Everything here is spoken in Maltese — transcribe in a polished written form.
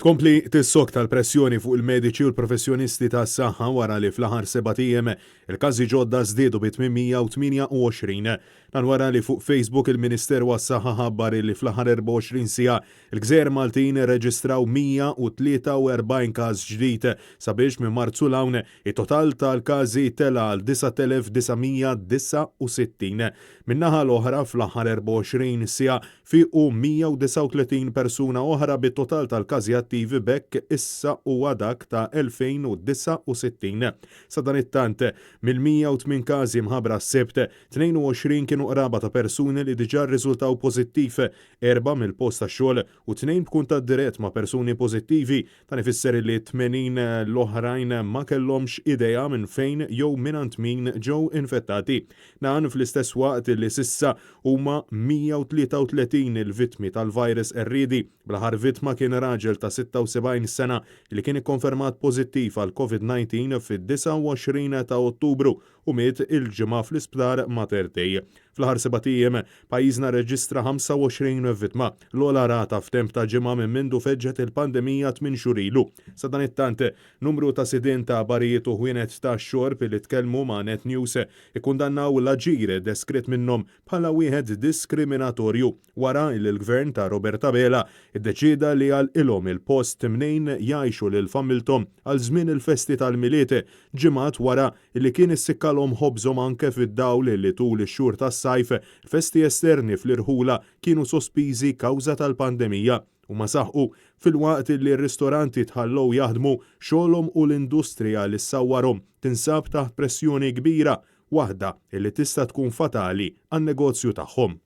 Tkompli tissokta l-pressjoni fuq il-mediċi u l-professjonisti tas-saħħa wara li fl-aħħar sebat ijiem il-każi ġodda żdiedu bi 828. Dan wara li fuq Facebook il-Ministeru għas-Saħħa ħabbar li fl-aħħar 24 siegħa il-gżejjer Maltin irreġistraw 143 każ ġdid sabiex minn Marzu 'l hawn it-total tal-każi tela' għal 9,969. Min-naħa l-oħra fl-aħħar 24 siegħa Fiequ 139 persuna oħra bit-total tal-każi attivi b'hekk issa huwa dak ta' 2,069. Sadanittant, mill-108 każi mħabbra s-Sibt, 22 kienu qraba ta' persuni li diġà rriżultaw pożittiv, erbgħa mill-post tax-xogħol u tnejn b'kuntatt dirett ma' persuni pożittivi. Dan ifisser li t-80 l-oħrajn ma kellhomx idea minn fejn jew mingħand min ġew infettati. Dan fl-istess waqt li s'issa huma 133 il-vittmi tal-virus qerriedi, bl-aħħar vittma kien raġel ta' 76 sena li kien ikkonfermat pożittiv għall-Covid-19 fid-29 ta' Ottubru u miet il-Ġimgħa fl-Isptar Mater Dei. Fl-aħħar sebat ijiem, pajjiżna rreġistra 25 vittma, l-ogħla rata f'temp ta' ġimgħa minn mindu feġġet il-pandemija tmien xhur ilu. Sadanittant, numru ta' sidien ta' barijiet u ħwienet tax-xorb li tkellmu ma' Net News ikkundannaw l-aġir deskritt minnhom bħala wieħed diskriminatorju wara li l-Gvern ta' Robert Abela ddeċieda li jagħlqilhom il-post mnejn jgħixu lil familthom għal żmien il-festi tal-Milied, ġimgħat wara li kien issikkalhom ħobżhom anke fid-dawl li tul ix-xhur tas-sajf il-festi esterni fl-irħula kienu sospiżi kawża tal-pandemija. Huma saħqu, filwaqt li r-ristoranti tħallew jaħdmu, xogħolhom u l-industrija li ssawwarhom tinsab taħt pressjoni kbira, waħda li tista' tkun fatali għan-negozju tagħhom.